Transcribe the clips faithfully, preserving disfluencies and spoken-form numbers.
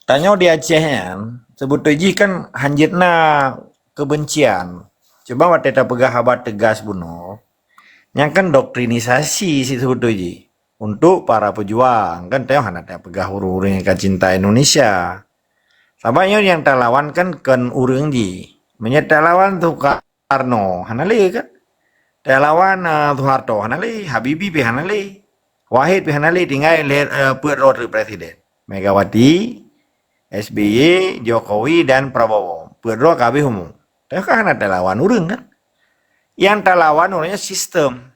Tanyoe di Aceh nyan, seubeutôi jih kan hanjeuet na keubencian. Cuba watée tapeugah haba teugas bunoe, nyan kan doktrinisasi seubeutôi jih untuk para peujuang. Kan tanyoe hana tapeugah ureuëng-ureuëng nyang ka cinta Indonesia. Sabab nyoe nyang talawan kan kon ureuëng jih. Meunyoe talawan Soekarno, hana lé kan? Talawan, eh, Soeharto, hana lé. Habibie pih hana lé. Wahid pih hana lé, tinggai lé, eh, peuet droe teuk presiden. Megawati, S B Y, Jokowi dan Prabowo. Peuet droe ka habéh umu. Tapi kan hana talawan ureuëng kan? Nyang talawan ureuëng nyan sistem.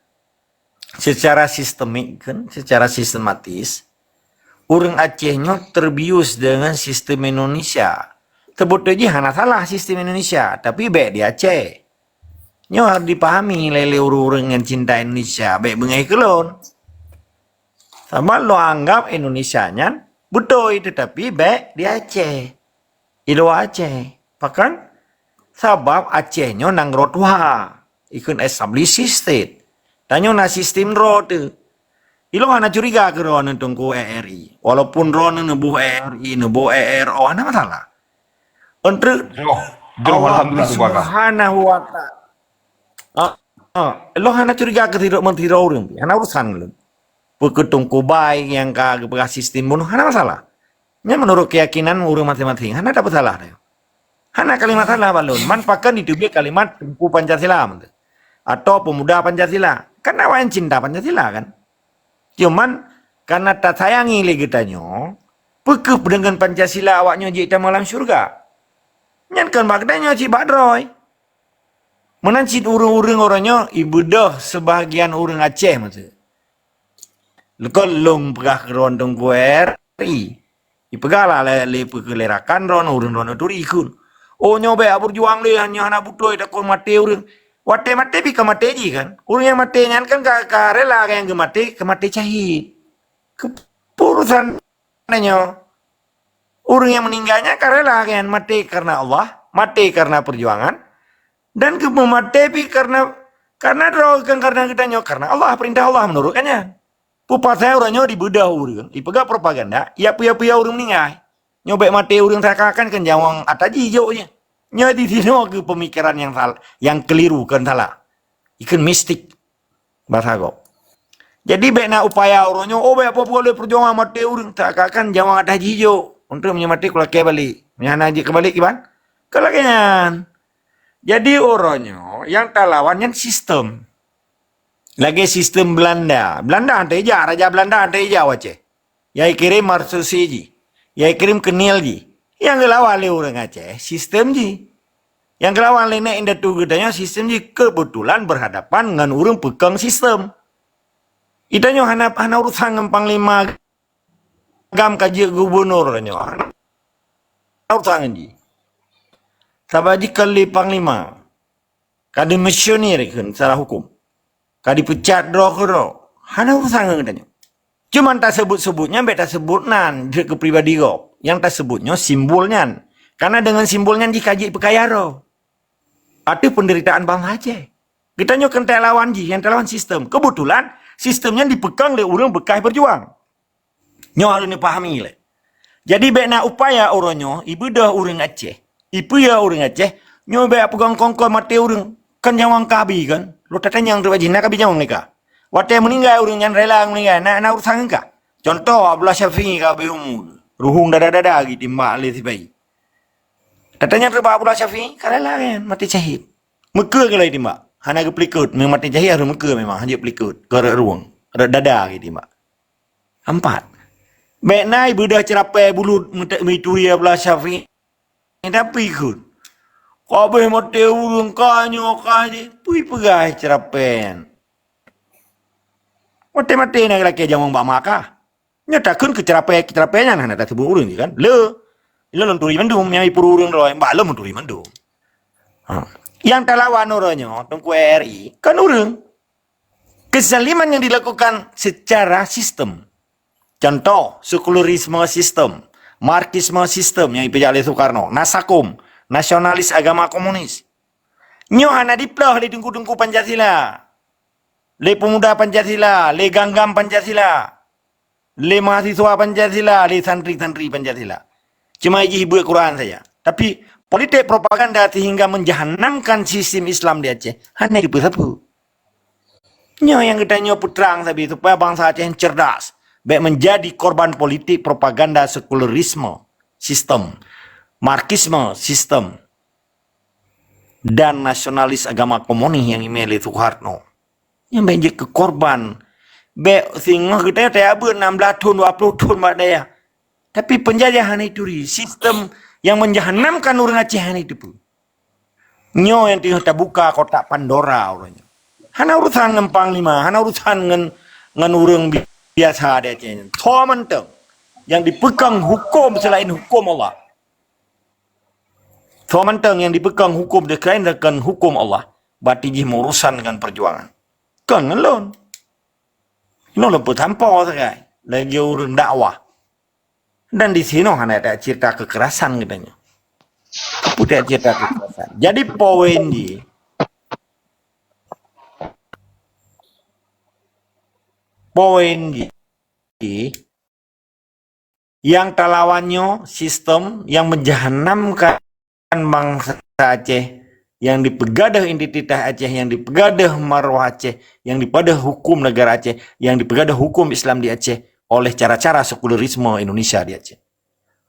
Secara sistemik kan, secara sistematis, ureuëng Aceh nyoe terbius dengan sistem Indonesia. Seubeutôi jih hana salah sistem Indonesia, tapi bék di Aceh. Nyoe harus dipahami lé, lé ureuëng-ureuëng nyang cinta Indonesia, bék beungéh keu lôn. Sabab lôn anggap Indonesia nyan beutôi, tetapi bék di Aceh. Di luwa Aceh. Pakon? Sabab Aceh nyoe nanggroe tuha, ikheun established state. Tanyoe na sistem droe teuh. Ilôn hana curiga keu droeneuh Teungku R R I. Walaupun droeneuh neuboh R R I, neuboh R R O, hana masalah. Untuk Jroh, jroh, Allah alhamdulillah, Subhanahu wa Ta'ala. Subhanahu wa Ta'ala. Ah, ah, lôn hana curiga keu sidroe, sidroe ureuëng pih. Hana urusan lôn. Peu keu Teungku Bai nyang ka geupeugah sistem bunoe, hana masalah. Nyan menurut keyakinan ureuëng masing-masing. Hana tapeusalah tanyoe. Hana kalimat salah bak lôn. Man pakon diteubiet kalimat Teungku Pancasila meunteuh. Atau pemuda Pancasila. Kan awaknyan cinta Pancasila kan? Cuman, karena tasayangi lé geutanyoe, peu keuh deungon Pancasila awaknyoe jeuet tamong lam syeuruga? Nyan kon bak geutanyoe cit bak droe. Meunan cit ureuëng-ureuëng uroe nyoe ibeudôh seubahagian ureuëng Aceh meuteuk. Leukon lôn peugah keu droe Teungku R I. Ipeugah lah lé, lé peu keu lé rakan droeneuh, ureuëng droeneuh turi kheun. Oh, nyoe bék beujuang lé, nyoe hana beutôi, takot maté ureuëng. Watée maté pih ka maté jih kan. Ureuëng nyang maté nyan kan ka, ka rela nyang geumaté, ka maté syahid. Keu urusan nyoe. Ureuëng nyang meuninggai nyan ka rela kan maté karena Allah, maté karena perjuangan, dan keu meumaté pih karena, karena droe kan karena geutanyoe, karena Allah, perintah Allah menurut kan nyan. Peue pasai uroe nyoe dibeudôh ureuëng, ipeugah propaganda, ya peue-peue ureuëng meuninggai. Nyoe bék maté ureuëng seakan-akan kan nyawöng atra jih jok nyan. Nyoe di sinoe keu pemikiran nyang sal-, nyang keliru, kon salah. Ikheun mistik. Basa gob. Jadi bék na upaya uroe nyoe, oh bék peue-peue lé perjuangan maté ureuëng, seakan-akan nyawöng atra jih jok. Untuk meunyoe maté kulakée balek. Meunyoe hana jeuet keu balek kiban? Ka lagée nyan. Jadi uroe nyoe nyang talawan nyan sistem. Lagée sistem Belanda. Belanda han teuija, raja Belanda han teuija u Aceh. Nyang ikirém marseusi jih. Nyang ikirém keuniel jih. Nyang geulawan lé ureuëng Aceh sistem jih. Nyang geulawan lé nèk indatu geutanyoe sistem jih, keubeutulan berhadapan ngon ureuëng peukong sistem. Geutanyoe hana, hana urusan ngon panglima GAM ka jeuet gubunur nyoe. Hana urusan ngon jih. Sabab jih kon lé panglima. Ka demisionir kheun secara hukum. Ka dipeucat droe keudroe. Hana urusan ngon geutanyoe. Cuman taseubut-seubut nyan bék taseubut nan jeuet keu pribadi gob. Nyang taseubut nyoe simbol nyan. Karena deungon simbol nyan jih ka jeuet peukaya droe. Ateueh penderitaan bansa Aceh. Geutanyoe kon talawan jih, nyang talawan sistem. Keubeutulan, sistem nyan dipeukong lé ureuëng beukah beujuang. Nyoe harôh neupahami lé. Jadi bék na upaya uroe nyoe ibeudôh ureuëng Aceh. Ipeue ureuëng Aceh, nyoe bék peugong kongkon maté ureuëng. Kan nyawöng ka habéh kan? Lôn tatanyong teuk bak jih, na ka habéh nyawöng lé kah? Watée meuninggai ureuëng nyan rela meuninggai, na, na urusan ngon kah? Contoh, Abdullah Syafi'i ka habéh umu. Ruhueng dada-dada geutimbak lé sipai. Tatanyong teuk bak Abdullah Syafi'i, ka rela kan maté syahid. Meukeue keu lôn timbak. Hana geupeulikot, meunyoe maté syahid harôh meukeue memang, hana jeuet peulikot. Keu rot rueng, rot dada geutimbak. Ampat. Bék na ibeudôh ceurapée bulut meute-, meuturi Abdullah Syafi'i. Tapi kheun, ka habéh maté ureuëng ka nyoe ka jih, peue peugah ceurapée nyan? Maté-maté na lakée jamong bak Makkah. Nyoe takheun keu ceurapée-ceurapée nyan hana taseubut ureuëng jih kan? Le. Lôn turi mandum, nyang ipeuru ureuëng droe, bak lôn turi mandum. Ha. Nyang talawan uroe nyoe, Teungku R I, kon ureuëng. Kezaliman yang dilakukan secara sistem. Contoh, sekularisme sistem, Marxisme sistem nyang ipeujak lé Soekarno, Nasakom, nasionalis agama komunis. Nyoe hana diplôh lé teungku-teungku Pancasila, lé pemuda Pancasila, lé GAM-GAM Pancasila, lé mahasiswa Pancasila, lé santri-santri Pancasila. Cuma jih buet Quran saja. Tapi politik propaganda sehingga menjahanamkan sistem Islam di Aceh, hana jipeusapeue. Nyoe nyang geutanyoe peutrang sabe supaya bansa Aceh cerdas, bèk menjadi korban politik propaganda sekularisme sistem, Marxisme sistem, dan nasionalis agama komunis nyang imè lé Soeharto. Nyang bèk jeuet keu korban. Bèk singoh geutanyoe tayabeuet enam belas thon, dua puluh thon bak dayah. Tapi penjajah hana ituri. Sistem nyang menjahanamkan ureueng Aceh hana iteupeu. Nyoe nyang teungoh tabuka kotak Pandora uroe nyoe. Hana urusan ngon panglima, hana urusan ngon, ngon ureueng bi-, biasa di Aceh nyoe. Soe mantong nyang dipeukong huköm selain huköm Allah. Soe mantong nyang dipeukong huköm selain huköm Allah, berarti jih meurusan ngon perjuangan. Kon ngon lôn. Nyoe lôn peusampoe sagai lagèe ureueng dakwah. Dan di sinoe hana ada cerita kekerasan katanya. Peue cerita kekerasan. Jadi poin jih, poin jih, nyang talawan nyoe sistem nyang menjahanamkan bansa Aceh, nyang dipeugadôh identitas Aceh, nyang dipeugadôh marwah Aceh, nyang dipeugadôh huköm negara Aceh, nyang dipeugadôh huköm Islam di Aceh oleh cara-cara sekularisme Indonesia di Aceh.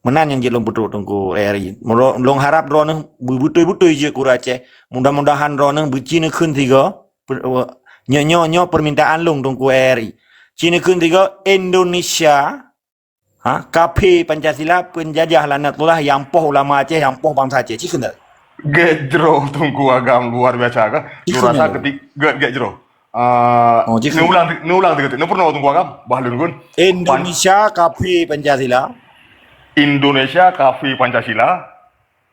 Meunan nyang jeuet lôn peutrok Teungku R I. Lôn, lôn harap droeneuh beubeutôi-beutôi jeuet keu ureueng Aceh. Mudah-mudahan droeneuh beuci neukheun sigoe. Per-, nyoe, nyoe, nyoe permintaan lôn Teungku R I. Ci neukheun sigoe Indonesia, ha, kafé Pancasila, penjajah laknatullah nyang poh ulama Aceh, nyang poh bansa Aceh. Ci kheun dak? Gèt jroh Teungku Agam, luar biasa kah? Ci kheun dak? Lôn rasa keuti-, gèt, gèt jroh. Ah, oh, ci kheun. Neuulang, neuulang tiga kali. Neupeurunoe Teungku Agam, bah lôn kheun. Indonesia kafé Pancasila. Indonesia kafé Pancasila.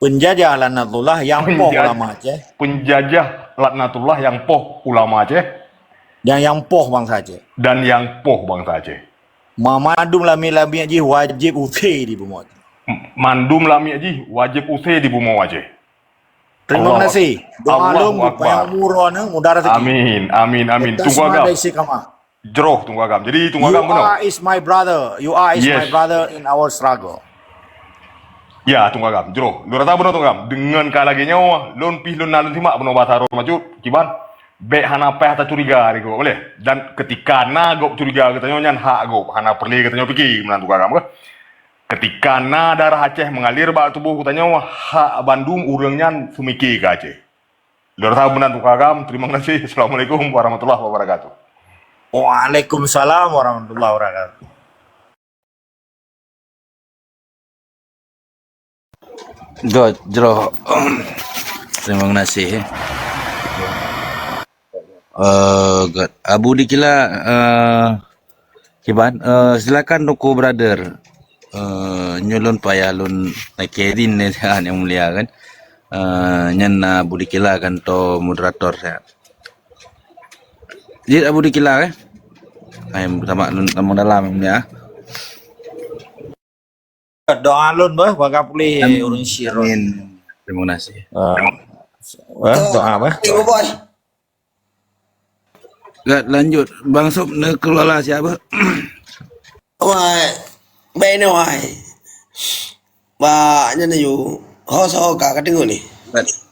Penjajah laknatullah nyang poh ulama Aceh. Penjajah laknatullah nyang poh ulama Aceh. Dan nyang poh bansa Aceh. Dan nyang poh bansa Aceh. Ma-, mandum lamiet-lamiet jih wajéb use di bumoe Aceh. M-, mandum lamiet jih wajéb use di bumoe Aceh. Terima kasih. Doa lôn, Allahu Akbar. Panjang umur droeneuh, mudah rezeki. Amin, amin, amin. Teungku Agam. Jroh Teungku Agam. Jadi Teungku Agam beuna. You are is my brother. You are is my brother in our struggle. Ya, Teungku Agam. Jroh. Lôn rasa beuna Teungku Agam. Deungon ka lagèe nyoe, lôn pih lôn na lôn simak bunoe basa droe meucut, kiban. Bèk hana paih tacuriga di gob, boleh? Dan ketika na gob curiga geutanyoe nyan hak gob, hana peureulèe geutanyoe pike meunan Teungku Agam kah? Ketika na darah Aceh mengalir bak tuboh geutanyoe, hak bandum ureueng nyan seumike keu Aceh. Lôn rasa meunan Teungku Agam. Terima kasih. Assalamualaikum warahmatullahi wabarakatuh. Waalaikumsalam warahmatullahi wabarakatuh. Gèt jroh. Terima kasih, eh. Eh, gèt. Abu Dikila, eh, kiban, eh, silakan Teungku Brother. Eh, nyoe lôn payah lôn nakeuh idin lé Tuhan Yang Mulia kan. Eh, nyan na Abu Dikila kan to moderator saya. Jeuet Abu Dikila, eh? Hai, beutama lôn tamong dalam, ya. Doa lôn bah, bagaih puléh ureueng Syiroh. Amin. Terima kasih. Ah. Bah, doa bah. Ibu Boy. Gèt lanjut. Bang Sop neukeuluwa siapa? Wai, bèk nyoe wai. Bak nyan aju. Ho soe ka, ka teungoh lé.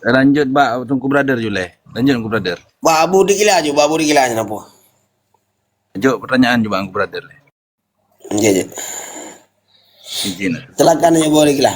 Lanjut bak Teungku Brother ju lé. Lanjut Teungku Brother. Bak Abu Dikila aju, bak Abu Dikila nyan apa? Jaweueb pertanyaan ju bak Teungku Brother lé. Jeuet, jeuet. Izin. Silakan aju Abu Dikila.